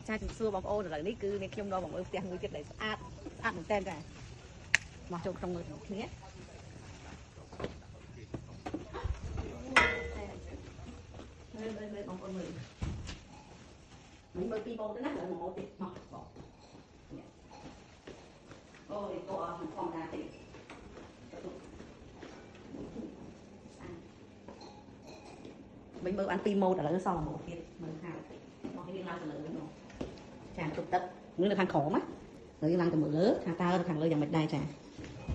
ចាជំរាបសួរបងប្អូនឥឡូវនេះគឺនាងខ្ញុំដល់មកមើលផ្ទះមួយទៀតដែលស្អាតស្អាតមែនតើចាមកចូលក្នុងមើលទាំងគ្នាមើលមើលមើលបងប្អូនមើលមិនមើលពីរបងទៅណាឥឡូវមកទៀតមកបងអូយក៏អត់ធម្មតាទេស្អាតមិនមើលអានពីរម៉ូតឥឡូវសល់មួយម៉ូតទៀតមើលខាងមកយើងឡើងទៅលើនោះចាទុកទឹកនឹងនៅខាងក្រោមណាហើយយើងឡើងទៅមើលលើថាតើនៅខាងលើយ៉ាងម៉េចដែរចា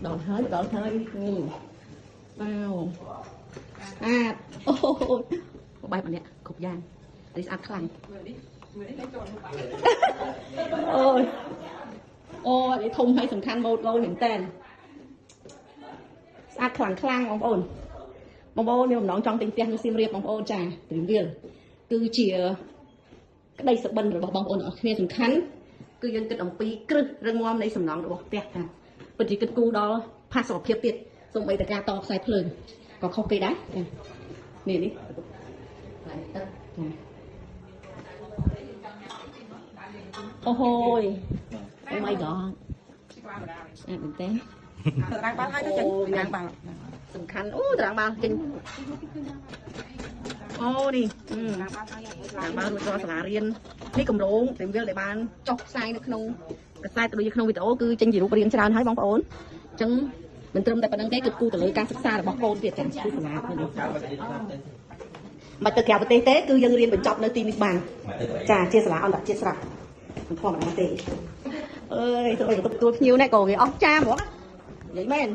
ដល់ហើយដល់ហើយវ៉ាវស្អាតអូយបែបនេះគ្រប់យ៉ាងនេះស្អាតខ្លាំង មើលនេះមើលនេះលេខចូលនោះបាក់ អូយអូនេះធំហើយសំខាន់ម៉ូតលយមែនតើស្អាតខ្លាំងខ្លាំងបងប្អូនបងប្អូនមានបំណងចង់ទិញផ្ទះនៅសៀមរាបបងប្អូនចាត្រៀមរៀលគឺជាក្តីសុបិនរបស់បងប្អូនទាំងអស់គ្នាសំខាន់គឺយើងគិតអំពីគ្រឹះរឹងមាំនៃសំណង់របស់ផ្ទះថាពិតជាគិតគូរដល់ផាសុកភាពទៀតសូម្បីតែការតខ្សែភ្លើងក៏ខុសគេដែរចានេះនេះកន្លែងទឹកចាអូហូយ Oh my God ស្អាតមែនតើ តារាងបាល់ហើយទៅចេញតារាងបាល់ សំខាន់អូតារាងបាល់ចេញអូនេះ តារាងបាល់ហើយ តារាងបាល់រួចរាល់សាលារៀននេះកម្រងព្រីមវិលដែលបានចុះផ្សាយនៅក្នុងកាសែតដូចក្នុងវីដេអូគឺចេញជារូបរាងច្រើនហើយបងប្អូនអញ្ចឹងមិនត្រឹមតែប៉ុណ្្នឹងទេគឺគូទៅលើការសិក្សារបស់កូនទៀតចាគឺសាលានេះមិនទៅក្រៅប្រទេសទេគឺយើងរៀនបញ្ចប់នៅទីនេះបានចាជាសាលាអន្តរជាតិស្រាប់មិនធម្មតាទេអើយធ្វើឲ្យទទួលភ្ញៀវនេះក៏គេអស់ចាហ្មងនិយាយមែន។